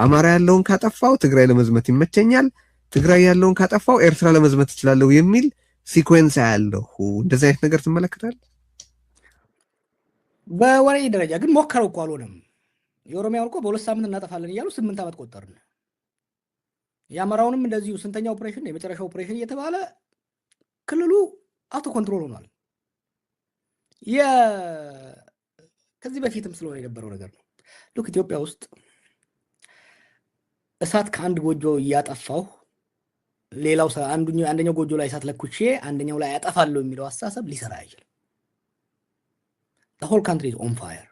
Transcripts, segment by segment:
አማራ ያለውን ካጠፋው ትግራይ ለመዝመት ይመቸኛል፣ ትግራይ ያለውን ካጠፋው ኤርትራ ለመዝመት እችላለሁ የሚል sequence ያለው እንደዚህ አይነት ነገር ትመለከታለህ። በወሬ ደረጃ ግን ሞከረው እኮ፣ አልሆነም። የኦሮሚያውን እኮ በ2 ሳምንት እናጠፋለን እያሉ 8 ዓመት ቆጠርን። የአማራውንም እንደዚሁ ስንተኛ ኦፕሬሽን፣ የመጨረሻው ኦፕሬሽን እየተባለ ክልሉ out of control ሆኗል። ከዚህ በፊትም ስለሆነ የነበረው ነገር ነው። Look፣ ኢትዮጵያ ውስጥ እሳት ከአንድ ጎጆ እያጠፋሁ ሌላው አንደኛው ጎጆ ላይ እሳት ለኩሼ አንደኛው ላይ ያጠፋለሁ የሚለው አስተሳሰብ ሊሰራ አይችልም። Whole country on fire።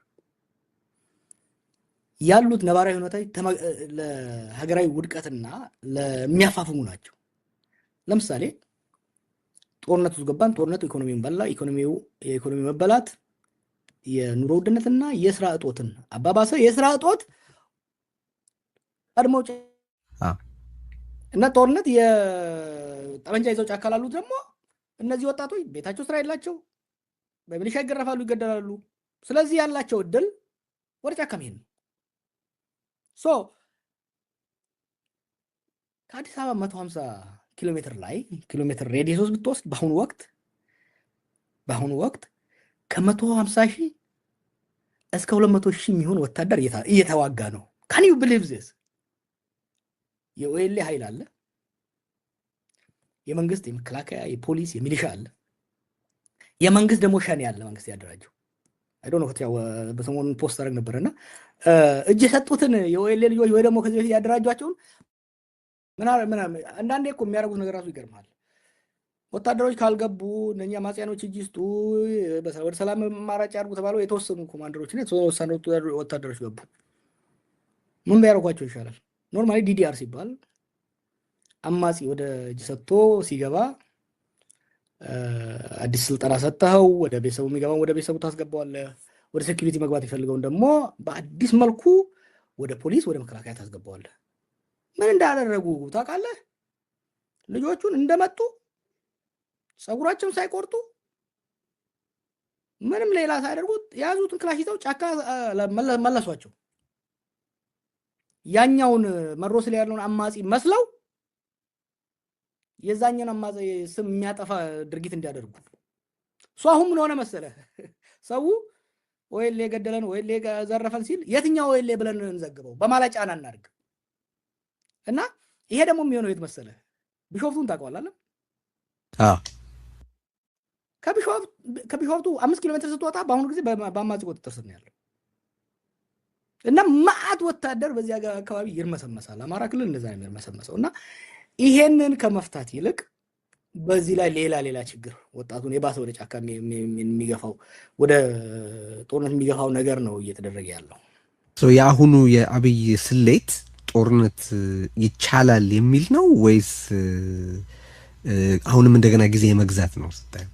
ያሉት ነባራዊ ሁኔታዎች ለሀገራዊ ውድቀትና ለሚያፋፍሙ ናቸው። ለምሳሌ ጦርነት ውስጥ ገባን። ጦርነቱ ኢኮኖሚውን በላ። ኢኮኖሚው የኢኮኖሚ መበላት የኑሮ ውድነትና የስራ እጦትን አባባሰ። የስራ እጦት ቀድሞ እና ጦርነት የጠመንጃ ይዘው ጫካ ላሉት ደግሞ እነዚህ ወጣቶች ቤታቸው ስራ የላቸው፣ በሚሊሻ ይገረፋሉ፣ ይገደላሉ። ስለዚህ ያላቸው እድል ወደ ጫካ መሄድ ነው። So ከአዲስ አበባ 150 ኪሎ ሜትር ላይ፣ ኪሎ ሜትር radius ውስጥ ብትወስድ በአሁኑ ወቅት ከ150,000 እስከ 200,000 የሚሆን ወታደር እየተዋጋ ነው። Can you believe this? የ OLA ኃይል አለ፣ የመንግስት የመከላከያ፣ የፖሊስ፣ የሚሊሻ አለ። የመንግስት ደግሞ ሸኔ አለ፣ መንግስት ያደራጀው። I don't know፣ በሰሞኑን post አደረግ ነበር እና እጅ የሰጡትን የ OLA ልጆች ወይ ደግሞ ከዚህ በፊት ያደራጇቸውን አንዳንዴ እኮ የሚያደርጉት ነገር ራሱ ይገርማል። ወታደሮች ካልገቡ፣ እነኛ አማጽያኖች እጅ ይስጡ፣ ወደ ሰላም አማራጭ ያድርጉ ተባለው የተወሰኑ ኮማንደሮች እና የተወሰኑ ወታደሮች ገቡ። ምን ቢያደርጓቸው ይሻላል? Normally DDR ሲባል አማጺ ወደ እጅ ሰጥቶ ሲገባ አዲስ ስልጠና ሰጥተኸው ወደ ቤተሰቡ የሚገባውን ወደ ቤተሰቡ ታስገባዋለህ። ወደ security መግባት የፈለገውን ደግሞ በአዲስ መልኩ ወደ ፖሊስ፣ ወደ መከላከያ ታስገባዋለህ። ምን እንዳደረጉ ታውቃለህ? ልጆቹን እንደመጡ ፀጉራቸውን ሳይቆርጡ፣ ምንም ሌላ ሳያደርጉ የያዙትን ክላሽ ይዘው ጫካ መለሷቸው። ያኛውን መሮስል ያለውን አማጺ መስለው የዛኛውን አማጺ ስም የሚያጠፋ ድርጊት እንዲያደርጉ። እሱ አሁን ምን ሆነ መሰለህ? ሰው OLA ገደለን፣ OLA ዘረፈን ሲል የትኛው OLA ብለን እንዘግበው፣ በማላይ ጫና እናድርግ። እና ይሄ ደግሞ የሚሆነው የት መሰለህ? ቢሾፍቱን ታውቀዋለህ? አዎ። ከቢሾፍቱ 5 ኪሎ ሜትር ስትወጣ በአሁኑ ጊዜ በአማጺ ቁጥጥር ስር ነው ያለው እና መዓት ወታደር በዚህ አካባቢ ይርመሰመሳል። አማራ ክልል እንደዛ ነው የሚርመሰመሰው። እና ይሄንን ከመፍታት ይልቅ በዚህ ላይ ሌላ ሌላ ችግር፣ ወጣቱን የባሰ ወደ ጫካ የሚገፋው፣ ወደ ጦርነት የሚገፋው ነገር ነው እየተደረገ ያለው። የአሁኑ የአብይ ስሌት ጦርነት ይቻላል የሚል ነው ወይስ አሁንም እንደገና ጊዜ የመግዛት ነው ስታየው?